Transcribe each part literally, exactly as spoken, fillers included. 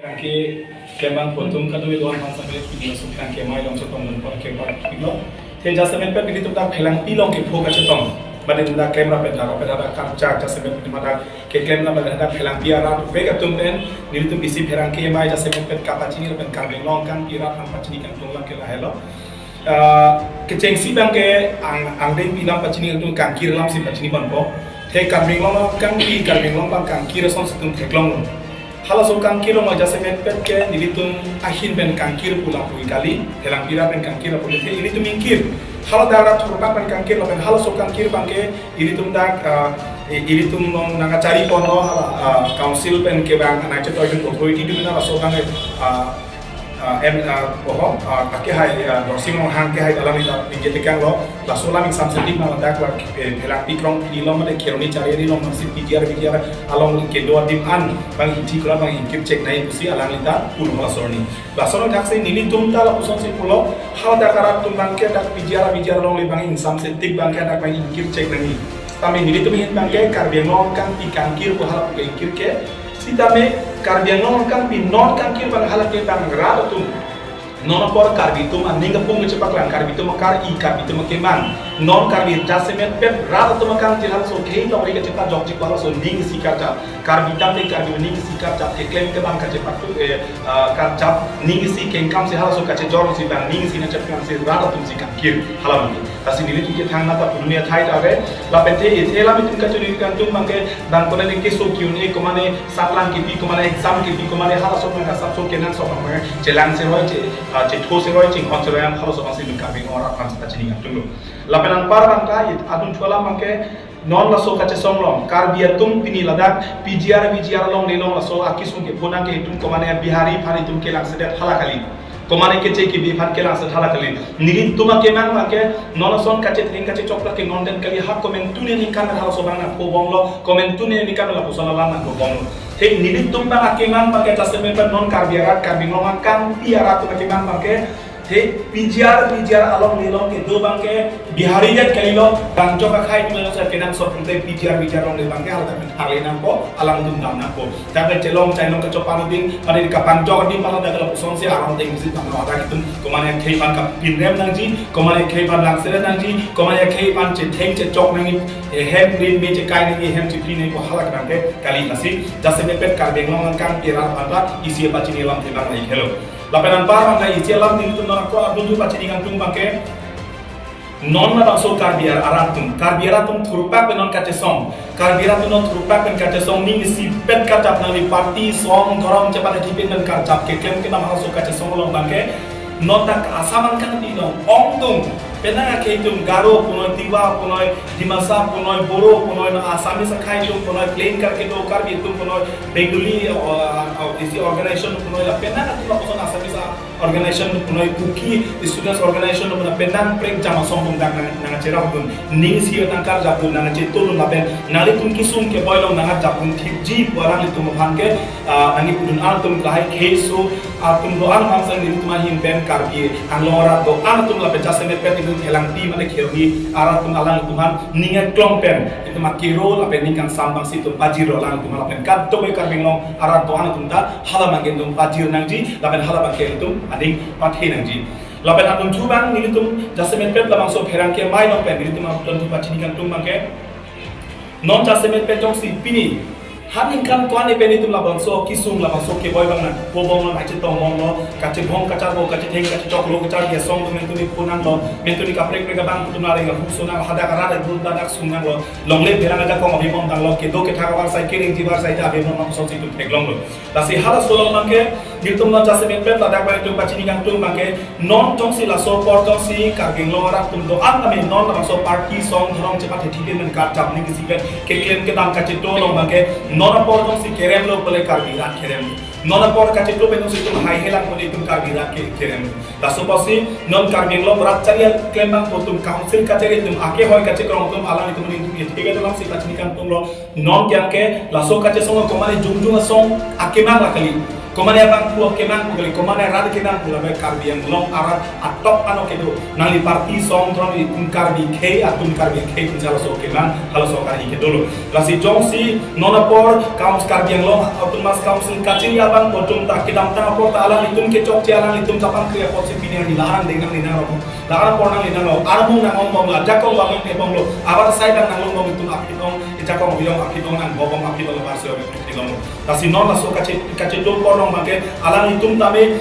Pherangke klembang atum kadokave do-an aphan sambil pini laso pherangke amei along chetong nangkok kepar pilo. Te jasemet pet pini atum dak Phelangpi along kepho kachetong. Badi atum dak klem rapet dak rapet dak karja jasemet pet dak keklem rapet dak Phelangpi arat vek atum pen nelitum isi pherangke amei jasemet pet kapachini pen Karbi Anglong kangpi arat aphan pachini kangtung lang ke lahelo. Ah, kechengsi abang ke ang angdeng pi alam pachini kangtung, kangkir alam si pachini ponpo. Te Karbi Anglong kangpi, Karbi Anglong abang kangkir asonsi itum theklonglo. Halaso kangkir along jasemet pet ke nelitum ahin pen kangkir pu lapu kali, Phelangpi arat pen kangkir lapu te nelitum ingkir. Hala dak arat thurpak pen kangkir lapen halaso kangkir abang ke nelitum dak, ah, i- nelitum along nangkachari ponlo hala, ah, council pen ke abang nangchetoi authority dun halaso abang, ah, ah, em, ah, boho, ah, akehai, ah, Dorsing Ronghang akehai alam ita pingge tekanglo, laso alam ingsamsetik ma dak la, eh, Phelangpi krong pini along mate Kheroni Chariari along masi P G R V G R along kedo adim an abang iti kura abang ingkir chek nangji pusi alangli ta pulo halaso arni. Laso arni thaksi nelitum ta lapusonsi pulo, hala dak arat atum abang ke dak P G R V G R along le abang ingsamsetik abang ke dak abang ingkir chek nangji. Tame nelitum ahin abang ke Karbi Anglong kangpi kangkir pu hala pu ingkir ke. Sitame Karbi Anglong kangpi non kangkir abang hala ke abang rat atum. Non apor Karbi atum aning kapung kechepaklang, Karbi atum akar-i, Karbi atum akemang. Non Karbi jasemet pet rat atum akang jilhan so khei tokri kachepajokji pu halaso aning isi karjap. Karbi tangte Karbi aning isi karjap keklem kebang kachepatu, eh, ah, karjap aning isi kengkam si halaso kachejor si abang aning isi nangchepaklang si rat atum si kangkir hala mungkin. Lasi nelitum ke thangnat ta pudun athai ta ave. Lapen te ethe alam itum kachiri kangtung abang ke bang konane keso Q and A komane saplang kipi komane exam kipi komane halaso abang ke asapso kenangsot abang ke chelang seroi che, ah, chetho seroi chinghon seroi abang halaso abang si itum Karbi Anglong arat aphan si pachini kangtunglo. Lapen anpar abang ta it adun thu alam abang ke non laso kachesong along Karbi atum pini ladak P G R V G R along nelong laso akesung kepho nang ke itum komane Bihari aphan itum kelangsedet hala kali. Komane keche kebi aphan kelangset hala kali. Nelitum akemang abang ke non ason kachetring kachechok lake non den kali ha komantu ne ningkan halaso abang nangkobomlo, komantu ne ningkan lapuson alam nangkobomlo. Te nelitum abang akemang abang ke jasemet pet non Karbi arat, Karbi Anglong kangpi arat atum akemang abang ke te P G R V G R along nelong kedo abang ke Bihari jat kalilo, bang jok akhai atum along sa kenangsot pute P G R V G R along le abang ke hala tame tharle nangpo, alangtum dam nangpo. Tame chelong chainong kachopan ding, pada di kapanjok ding pala dak lapusonsi arong ding si tama ada itum, komane khei aphan kapinrem nangji, komane khei aphan langsere nangji, komane khei aphan chetheng chechok nangji, eh, hem rin me chekai nangji, hem chipri nangji pu hala abang ke kali. Lasi jasemet pet Karbi Anglong kangpi arat aphan ta isi pachini alam te abang lahelo. Lapen anpar abang ke isi alam nelitum non ako adun thu pachini kangtung abang ke non labangso Karbi ar-, arat atum, Karbi arat atum thurpak pen non kachesong, Karbi arat atum non thurpak pen kachesong aning isi pet kachap nangji, party song dhorom chepathekthe pen kachap keklem kedam halaso kachesong along abang ke non dak Assam angkang di non ong atum penang akhei atum Garo punoi, Tiwa punoi, Dimasa punoi, Boro punoi, non Assamese akhai atum punoi, Plain Karbi kedo Karbi atum punoi, Bengali, uh, uh, isi organization punoi, la penang atum lapuson Assamese organization punoi, Kuki students organization punoi, penang prek jama song atum dak nang, nangcherap dun, aning isi tangkar jap dun, nangcheto dun lapen nanglitum kesung keboi along nangkajap dun thipji pu alanglitum aphan ke, ah, nangkepudun atum lahai keso atum do-an bangsa nelitum ahin pen Karbi Anglong arat do-an atum lapen jasemet pen itum Phelangpi mane Kheroni arat atum alanglitum aphan ning aklong pen itum akero lapen ning kangsam abang si itum pajirlo alangtum lapen kadokave Karbi Anglong arat do-an atum ta hala abang ke itum pajir nangji lapen hala abang ke itum aning pathe nangji. Lapen adun thu abang nelitum jasemet pet labangso pherangke amei along pen nelitum adun thu pachini kangtung abang ke non jasemet pet jongsi pini ha ningkan ko-an pen itum labangso kesung labangso keboi abang nangkobomlo, nangchetong bomlo, kachebong kacharbo, kachetheng kachechoklo, kacharbi asong atum mentuni phonanglo, mentuni kaprek prek abang atum areng ahuk sonang, hadak arat atum ladak sunanglo, longle pherang ajakong abibom danglo, kedo kethak avarsai kerengji avarsai ta abibom angsong si itum theklonglo. Lasi halaso along abang ke nelitum non jasemet pet ladak abang itum pachini kangtung abang ke non jongsi laso apor jongsi Karbi Anglong arat atum do-an tame non labangso party song dhorom chepathekthe pen kachap aning isi pen keklem kedam kacheto along abang ke non apor jongsi keremlo pule Karbi arat kerem. Non apor kacheto pen jongsi itum haihe lang pule itum Karbi arat ke kerem. Laso apotsi non Karbi Anglong arat chari aklembang atum council kachari atum akehoi kachekrong atum alanglitum aning itum ethek alam si pachini kangtunglo. Non ke abang ke laso kachesong komane jongjong asong akemang la kali. Komane abangphu akemang pu kali, komane arat akemang pu, lapen Karbi Anglong arat atop ano kedo. Nangli party song tron itum Karbi khei, atum Karbi khei atum halaso akemang, halaso akari kedo lo. Lasi jongsi non apor Council, Karbi Anglong Autonomous Council kachiri abang potum ta kedamtang apor ta alanglitum kechokche, alanglitum kapangkri apotsi pini arni la-an dengdang ninang rok. La-an apor nang ninang rok. Armung nang-ong bom, la ajakong bang nang-e bom lo. Abar sai bang nanglong bom, itum aphi dong, ajakong biyong aphi dong, nang bobong aphi dong, abar soi aphi dong. Lasi non laso kache, kachetum apor along abangke alanglitum tame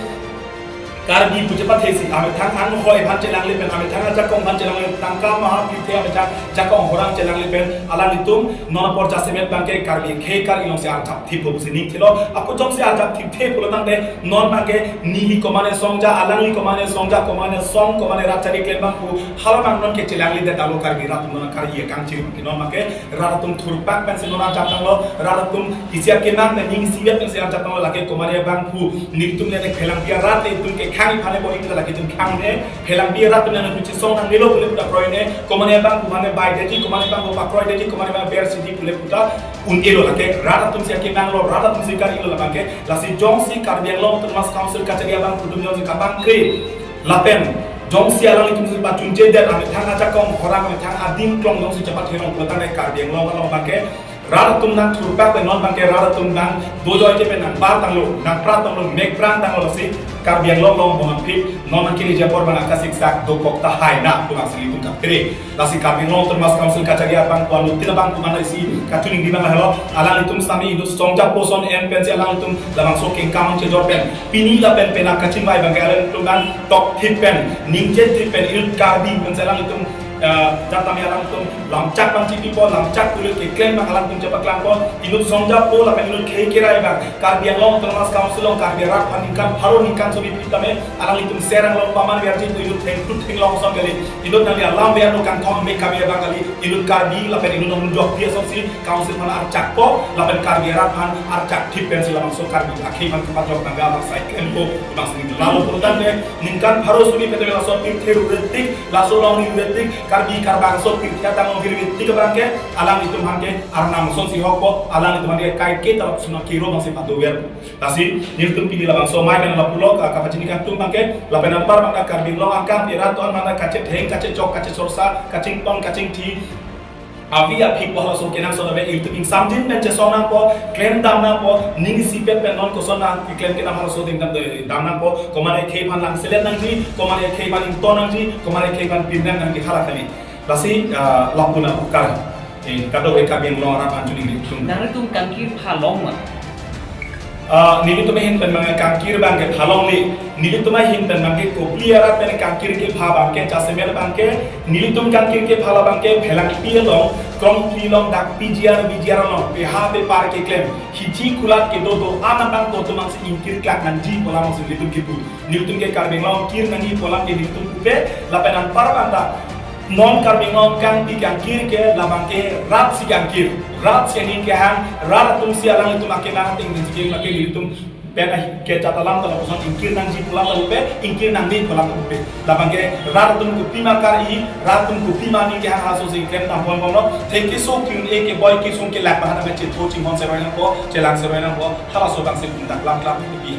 Karbi pu chepathesi, amethang anghoi aphan chelangle pen, amethang ajakong aphan chelangle, tangka maha pithe amethang jakong horang chelangle pen, alanglitum non apor jasemet abangke Karbi khei kar-i alongsi arjap thippo pusi ning thilo. Ako jongsi arjap thipthe pulo tangte non abangke neli komane song ja, alangli komane song ja, komane song, komane rat chari klem abang pu hala abang non ke chelangle det alo Karbi rat atum non akari akangchir abangke. Non abangke rat atum thurpak pensi non arjap tanglo, rat atum isi akemang pen ning isivet pensi arjap tanglo, lake komane abangphu nelitum le Phelangpi arat le itum kekhang aphan le bor-i ta lake itum khang ne, Phelangpi arat atum le nanghuchi song nangnelo pule puta kroi ne, komane abangphu aphan le bai detji, komane abangphu pakroi detji, komane abang bersi ji pule puta un-elo, lake rat atumsi akemang lo, rat atumsi kari lo labangke. Lasi jongsi Karbi Anglong Autonomous Council kachiri abangphu atum jongsi kapangkri lapen jongsi alanglitumsi pachunche det, amethang ajakong horang, amethang adim klong jongsi chepatherong pulo tangte Karbi Anglong along abangke rat atum nangthurpak pen non abangke rat atum nangdojoije pen nangbar tanglo, nangprat tanglo, mekpran tanglo, lasi Karbi Anglong along bom aphi non nangkeleji apor abang akasiksak dokok tahai na pu abangsi nelitum kaphere. Lasi Karbi Anglong Autonomous Council kachiri abangphu anutin abangphu mane isi kachiningri abang lahelo, alanglitum sami inut song ja poson en pensi alanglitum labangso kengkam chejor pen pini lapen penang kachingvai abangke alanglitum nangtokthip pen, ningjethekthe pen, inut Karbi pensi alanglitum, eh, jatame alanglitum lamchak abang chipipo, lamchak pulo keklem abang alanglitum chepaklangpo, inut song ja po lapen inut khei kerai abang Karbi Anglong Autonomous Council along Karbi arat aphan ningkan pharo ningkan suri phli tame alanglitum serang long paman verji pu inut thengtut thenglong ason kali, inut nangli alam ver no kangthong mek kave abang kali, inut Karbi lapen inut nongjok pi asonsi Council aphan archakpo, lapen Karbi arat aphan archakthip pensi labangso Karbi akhei aphan kepajok nangga abang sai klempo, abangsi ning lalo pulo tangte ningkan pharo suri phli tame laso pirthe rure tik, laso longri rure tik, Karbi Karbangso pirthe atang longri rure tik abangke alanglitum aphan ke arnam asonsi hokpo, alanglitum aphan ke kaike talap suna kiro abangsi padover. Lasi nelitum pini labangso amei pen lapulo ka kapachini kangtung abangke, lapen anpar abangta Karbi Anglong angkang pi rat atum abangta kachetheng, kachechok, kachesorsa, kachingpon, kachingthi, avi aphi pu halaso kenangsot ave, ilitum ingsamjin pen chesong nangpo, klem dam nangpo, ning isipet pen non koson nang keklem kedam halaso ding dam, dam nangpo, komane khei aphan langselet nangji, komane khei aphan ington nangji, komane khei aphan pirnem nangji, hala kali. Lasi, ah, lapu na ukar. Eh, kadokave Karbi Anglong arat aphan chuningri tum. Nangtum kangkir phalong ma? Ah, nelitum ahin pen abangke kangkir abangke phalongle. Nelitum ahin pen abangke kopili arat pen kangkir kepha abangke, jasemet abangke, nelitum kangkir kepha labangke Phelangpi along, Krongphli along, dak P G R, V G R along, peha pepar keklem, hichi kulat kedo do-an abang kotum angsi ingkir klak nangji pu alam si nelitum kipu. Nelitum ke Karbi Anglong kir nangji pu alam ke nelitum pupe, lapen anpar abangta non Karbi Anglong kangpi kangkir ke labangke rat si kangkir, rat si aning kehang, rat atum si alanglitum akemang ateng nangji ke lake nelitum pen ahi kechat alam ta lapuson ingkir nangji pu alam ta pupe, ingkir nangji pu alam ta pupe. Labangke rat atum kopima kar-i, rat atum kopima aning kehang halaso si klem dam pon bomlo, thengke so kiun e keboi kesung kelak bahan ame chetho chinghon seroi nangpo, chelang seroi nangpo, halaso abangsi dak lam lam pi